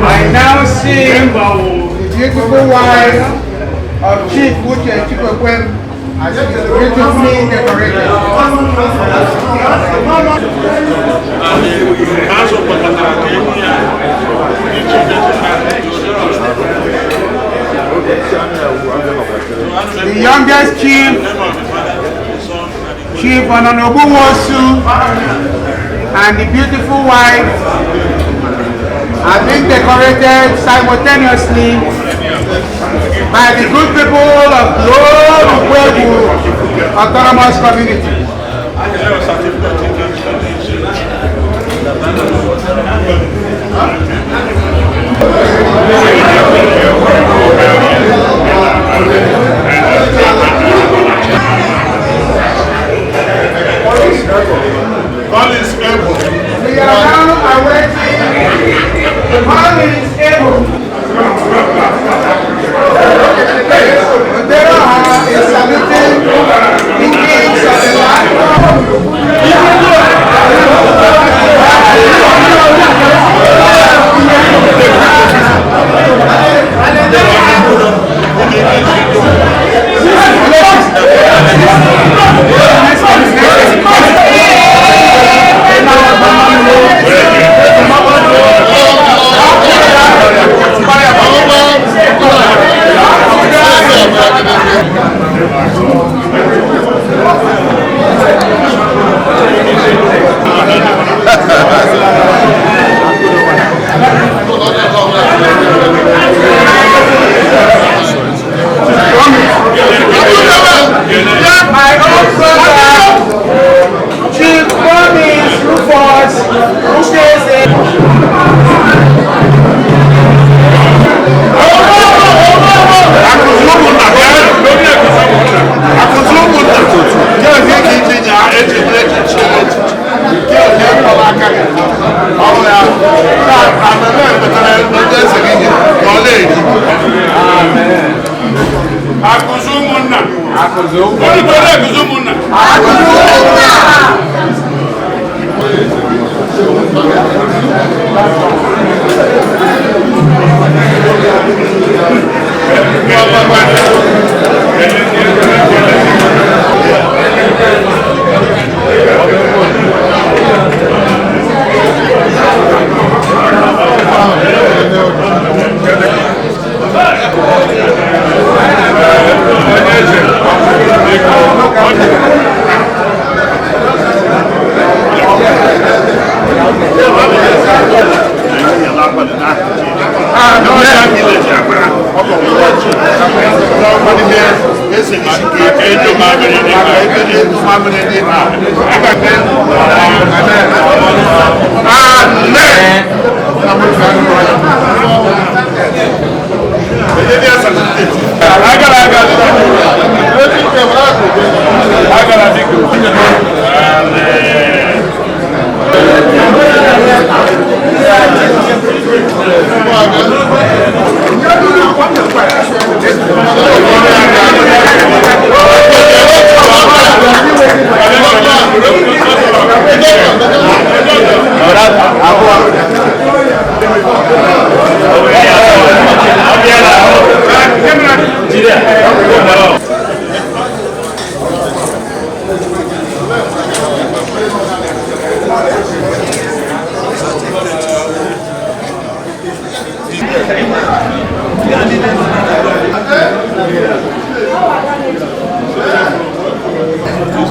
I now see the beautiful wife of Chief Chikwekwem as beautifully decorated. The youngest chief, Chief Ononobu, and the beautiful wife have been decorated simultaneously by the good people of the Nkwoegwu Autonomous Community. We are now awaiting is saluting the kings of the land.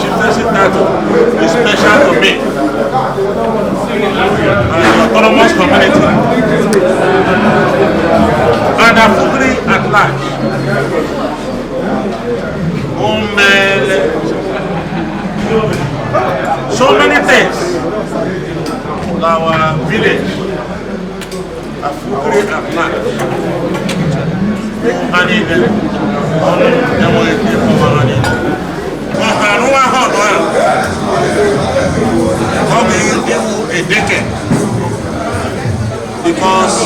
Chieftaincy title is special to me and the autonomous community and Afugri at large. So many things in our village, Afugri at large, and even a decade because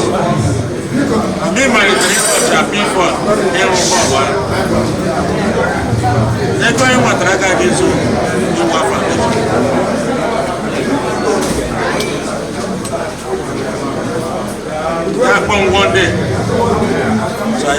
I mean my trip to Japan for they're going what Raga gives you happened one day. So I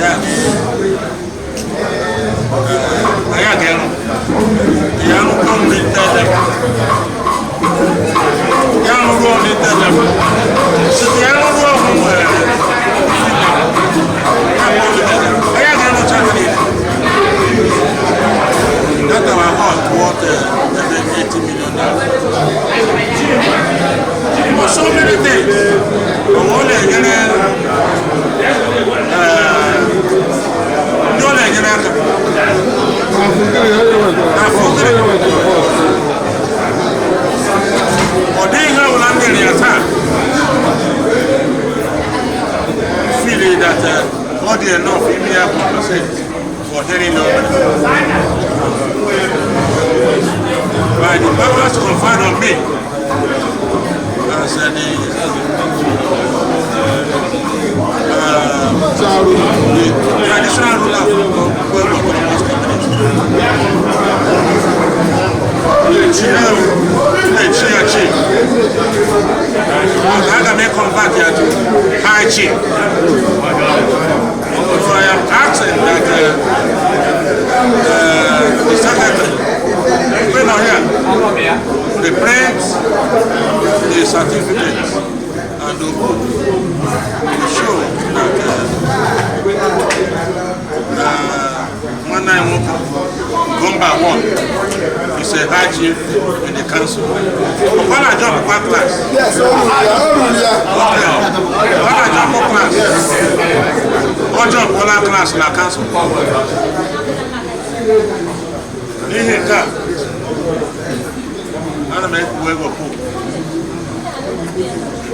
so many things. Feeling that body enough in here for very long. But the powers conferred on me as the traditional ruler of autonomous community. How can they convert here to high chief? So I am asking that the secretary, when I hear, the prints, the certificates, and the book to show that one night Gomba one is a high chief in the council. When I jump back class, yes, when I jump class, I jump class in the council.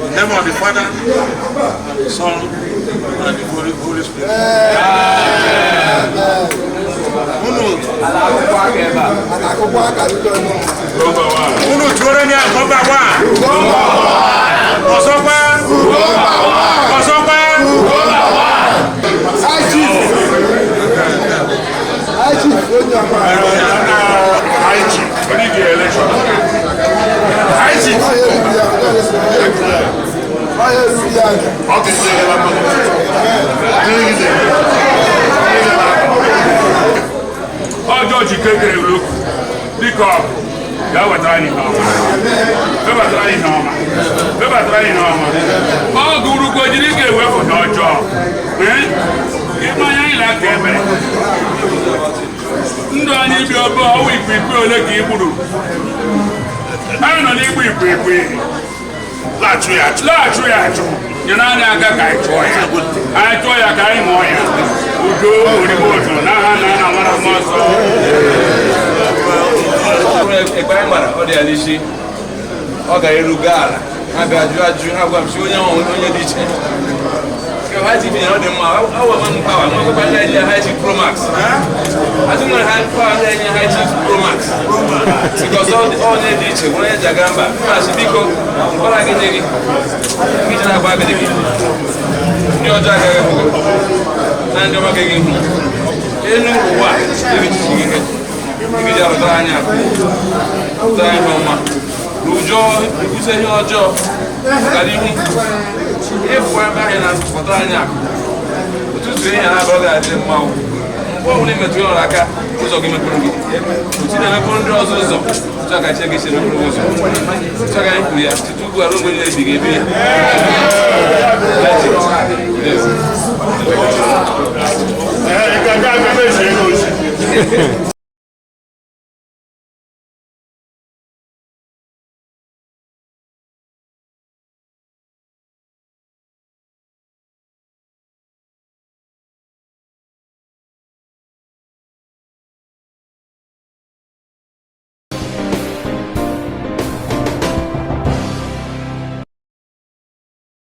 The name of the Father, the Son, and the Holy Spirit. Chikwekwem pick up. That was running home. All Guru go didn't get away from no job. If my young like him, no need to go with people like you. I don't need to be large. You know, I got I toy. I toy a guy more. Udo, Uriboto, Nahana, one of Moscow. A grandmother, or the Alishi, or the Rugala. I got you, I was showing you on your teaching. I didn't know them. I want power. I'm not going to high chief Pro Max. I don't want to have power in high chief Pro Max. Because all they did, when I Jagamba, I should be called, what I can take it. We don't have a baby. You're Jagamba. And you're making him. You know what? You got a Danya. Danya. Rujo, you say your job. If we're back in for Danya, to say, and I brother at the mouth. What will you do? Like a who's a given to me? See them upon draws also. So I can check it in the proposal. So I can have to do a little bit of the game. That's it.